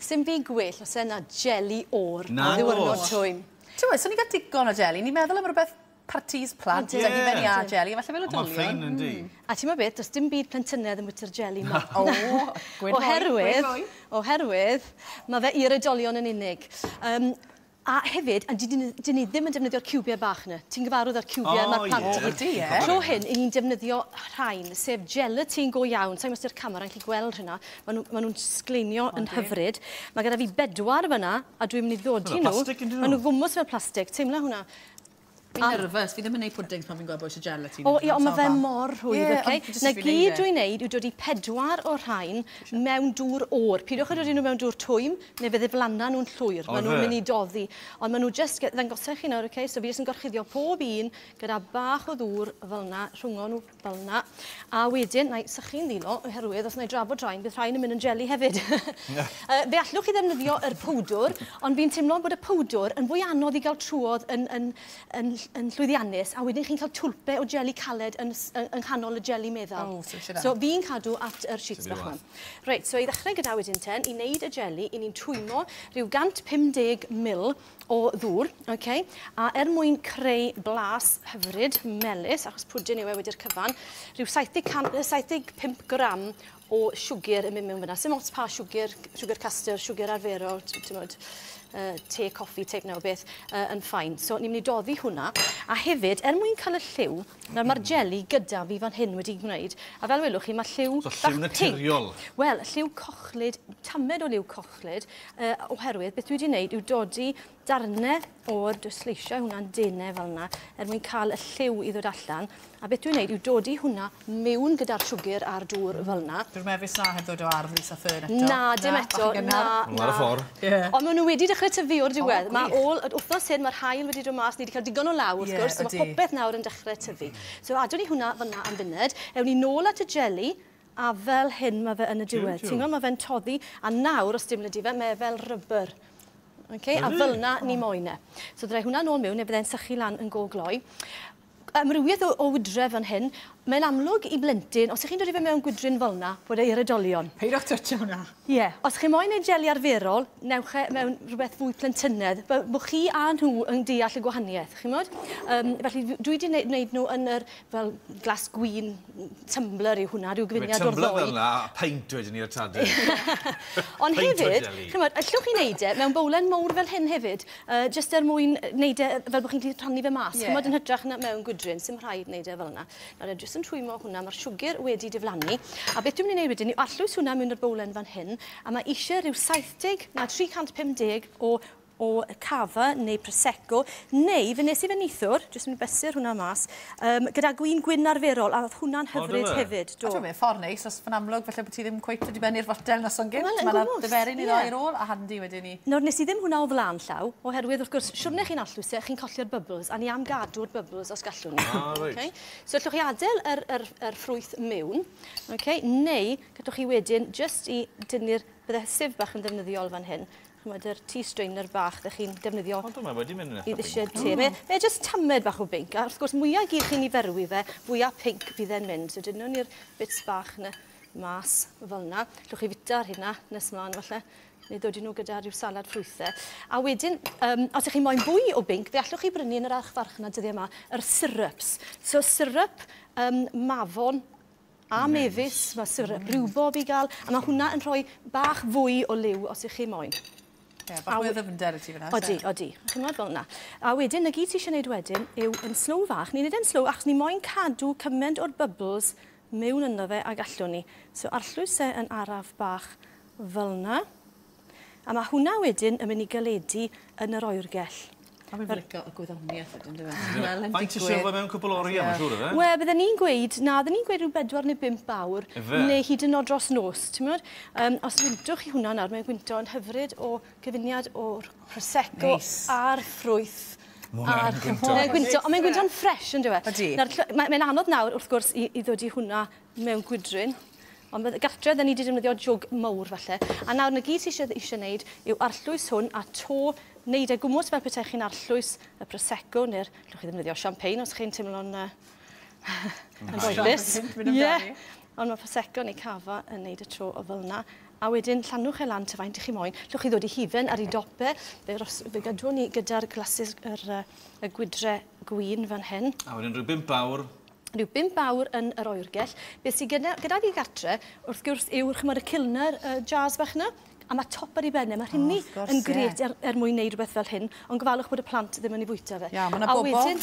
Sim byd gwell os e na jeli o'r ar ddiwrnod twym. Ti'n gwybod, so ni'n cael digon o jeli. Ni'n meddwl am rhywbeth parties plant, yeah. Hufen iâ jeli, falle fel oedolion. Mae'n ffein yndi. A ti'n meddwl beth, does dim byd plentynedd yn bwyta'r jeli 'ma. O, oherwydd, oherwydd, mae fe i'r oedolion yn unig. A hefyd, a dyn ni ddim yn defnyddio'r ciwbiau bach yna. Ti'n gyfarwydd â'r ciwbiau, mae'r plant i gyd. Tro hyn, i ni'n defnyddio rhain, sef gelatin go iawn. Sa'n gwybod os camera yn gallu gweld hynna. Maen nhw'n sgleinio yn hyfryd. Mae gyda fi 4 fyna, a dwi'n mynd i ddodi nhw. Maen nhw'n gwmws fel plastig. Teimla hwnna. Fi'n nervous, fi ddim yn gwneud puddings pan fi'n gweld bod eisiau gelatin. O, ie, ond mae fe mor rhwydd, oce? Na gyd dwi'n neud yw dod i 4 o'r rhain mewn dŵr oer. Pidwch â dod i nhw mewn dŵr twym, neu fe ddiflanna nhw'n llwyr. Maen nhw'n mynd i doddi. Ond maen nhw jyst, ddangosau chi nawr, oce? So fi jyst yn gorchuddio pob un gyda bach o ddŵr fel yna, rhwng nhw fel yna. A wedyn, na i sychu'n ddilo, oherwydd os na i drafod rhain, bydd rhain yn mynd yn jeli hefyd. Fe allwch chi ddefnyddio yr powdwr, ond fi'n teimlo bod y powdwr yn fwy anodd i gael trwodd yn llwyddiannus, a wedyn chi'n cael twlpe o jeli caled yn nghanol y jeli meddal. So fi'n cadw at yr sheets bach yma. Reit, so i ddechrau gyda wedyn ten, i wneud y jeli, i ni'n twymo rhyw 150 ml o ddŵr, okay? A er mwyn creu blas hyfryd, melys, achos pwdin yw e wedi'r cyfan, rhyw 75 gram o siwgr yn mynd mewn fyna. Sim ots pa siwgr, siwgr castor, siwgr arferol, ti'n te, coffi, teip neu o beth, yn ffain. So ni'n mynd i doddi hwnna. A hefyd, er mwyn cael y lliw, nawr mae'r jeli gyda fi fan hyn wedi gwneud, a fel welwch chi, mae lliw so, lliw naturiol. Wel, lliw cochlyd, tamed o liw cochlyd, oherwydd beth dwi wedi gwneud yw dodi darnau o'r sleisiau hwnna'n denau fel yna, er mwyn cael y lliw i ddod allan. A beth dwi'n gwneud yw dodi hwnna mewn gyda'r siwgr a'r dŵr fel yna. Dwi'n mefus na heb ddod o ardd Lisa Fern eto. Na, dim eto. Na, na. Ar y ffordd. Ond maen nhw wedi dechrau tyfu o'r diwedd. Mae ôl, wythnos hyn, mae'r haul wedi dod mas, ni wedi cael digon o law wrth gwrs, so mae popeth nawr yn dechrau tyfu. So adwn ni hwnna fyna am funud. Ewn ni nôl at y jeli, a fel hyn mae fe yn y diwedd. Ti'n gweld, mae fe'n toddi, a nawr, os dim lydi fe, mae fel rybr. Okay, a fel yna ni moyn e. So drai hwnna nôl mewn, neu byddai'n sychu lan yn go gloi. Amrywiaeth o wydre fan hyn, mae'n amlwg i blentyn, os ych chi'n dod i fe mewn gwydryn fel yna, bod e i'r oedolion. Peidiwch twtsio hwnna. Ie. Yeah. Os chi moyn neud jeli arferol, newch e mewn rhywbeth fwy plentynedd, bod chi a nhw yn deall y gwahaniaeth, chi'n modd? Felly dwi wedi gwneud nhw yn yr fel glas gwyn tumbler yw hwnna, rhyw gyfuniad o'r ddoi. Tumbler fel yna, a peint wedyn i'r tadau. Ond hefyd, chi'n modd, allwch chi wneud e mewn bowlen mowr fel hyn hefyd, jyst er mwyn wneud e fel bod chi'n gallu rhannu fe mas. Chi'n modd, yn hytrach na mewn gwydryn, sy'm rhaid wneud e fel yna. Nawr, jyst yn rhwymo hwnna, mae'r siwgr wedi diflannu. A beth dwi'n mynd i wneud wedyn yw arllwys hwnna mewn i'r bowlen fan hyn, a mae eisiau rhyw 70 na 350 o cava neu prosecco, neu fe nes i fe neithiwr, jyst yn bysur hwnna mas, gyda gwin gwyn arferol, a oedd hwnna'n hyfryd hefyd. A ti'n meddwl, ffordd neis, os yn amlwg, falle bod ti ddim cweit wedi bennu'r fotel noson gynt, mae'n diferyn i ddoi ar ôl, a handi wedyn ni. Nawr, nes i ddim hwnna o flaen llaw, oherwydd, wrth gwrs, siwrne chi'n arllwys e, chi'n colli'r bubbles, a ni am gadw'r bubbles os gallwn ni. So, allwch chi adael yr ffrwyth mewn, neu gallwch chi wedyn jyst i dynnu'r, bydde sieve bach yn ddefnyddiol fan hyn. Chimod, yr tea strainer bach ddech chi'n defnyddio i ddisiau te. Mae jyst tamed bach o binc, a wrth gwrs mwyaf gyd chi'n ei ferwi fe, fwyaf pinc fydd e'n mynd. So dynwn ni'r bits bach yna mas fel yna. Allwch chi fita ar hynna nes mlaen falle, neu ddod i nhw gyda rhyw salad ffrwythau. A wedyn, os ydych chi moyn fwy o binc, fe allwch chi brynu yn yr archfarchnad dyddiau yma, yr syrups. So syrup mafon, a mefus, mae syrup rhywbob i gael, a mae hwnna yn rhoi bach fwy o liw os ych chi moyn. Ie, bach mwy o ddyfnder i ti fyna. Odi, odi. Chi'n meddwl fel yna. A wedyn, na gyd ti eisiau gwneud wedyn yw yn slow fach. Ni'n gwneud e'n slow achos ni moyn cadw cymaint o'r bubbles mewn ynddo fe a gallwn ni. So arllwys e yn araf bach fel yna. A mae hwnna wedyn yn mynd i galedu yn yr oergell. A fi'n licio y gwyddoniaeth wedyn, dwi'n meddwl. Faint ti eisiau fe mewn cwpl o oriau, mae'n siŵr, efe? Wel, bydden ni'n gweud, na, bydden ni'n gweud rhyw 4 neu 5 awr, neu hyd yn oed dros nos, ti'n meddwl? Os wyntwch chi hwnna nawr, mae'n gwynto yn hyfryd o gyfuniad o'r prosecco a'r ffrwyth. Mae'n gwynto. Mae'n gwynto, ond mae'n gwynto'n ffres, yn dyw e? Mae'n anodd nawr, wrth gwrs, i ddod i hwnna mewn gwydryn. Ond gartre, dyn ni wedi defnyddio jwg mawr, falle. A nawr, na gyd ti eisiau gwneud yw arllwys hwn a to wneud e gwmws fel petai chi'n arllwys y prosecco neu'r... Allwch chi ddefnyddio champagne os chi'n teimlo'n yn boethus. Ie. Ond mae prosecco neu cava yn wneud y tro o fel yna. A wedyn llanwch e lan ta faint 'ych chi moyn. Llwch chi ddod i hufen ar ei dop e. Fe gadwon ni gyda'r glasus y gwydre gwin fan hyn. A wedyn rhyw 5 awr. Rhyw 5 awr yn yr oergell. Beth sydd gyda fi gartre, wrth gwrs, yw'r chymod y Kilner jars bach yna. A mae top ar ei benne. Mae rheini yn grêt er mwyn neud rhywbeth fel hyn, ond gofalwch bod y plant ddim yn ei fwyta fe. Ia, ma' 'na bobl.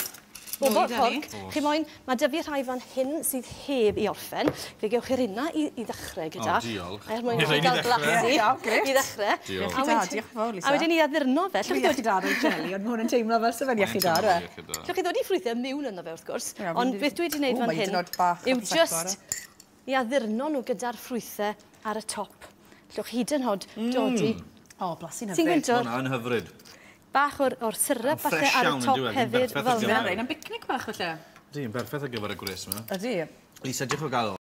Bobl porc. Chi moyn, mae 'da fi rhai fan hyn sydd heb i orffen. Fe gewch chi'r hynna i ddechrau gyda. O, diolch. Er mwyn i gael blasu. I ddechrau. Diolch. Diolch yn fawr, Lisa. A wedyn i addurno fe. Iechyd da o'r jelly, ond mae hwn yn teimlo fel sef yn iechyd da. Llwch chi ddod i ffrwythau mewn ynddo fe, wrth gwrs. Ond beth dwi wedi gwneud fan hyn yw just i addurno nhw gyda'r ffrwythau ar y top. Llwch hyd yn hod dodi. O, blasu'n hyfryd. Ti'n gwyntio? Hwnna'n hyfryd. Bach o'r syrup falle ar y top hefyd. Fel yna. Yn bicnic bach falle. Ydy, yn berffaith ar gyfer y gwres yma. Ydy. Lisa, diolch o galon.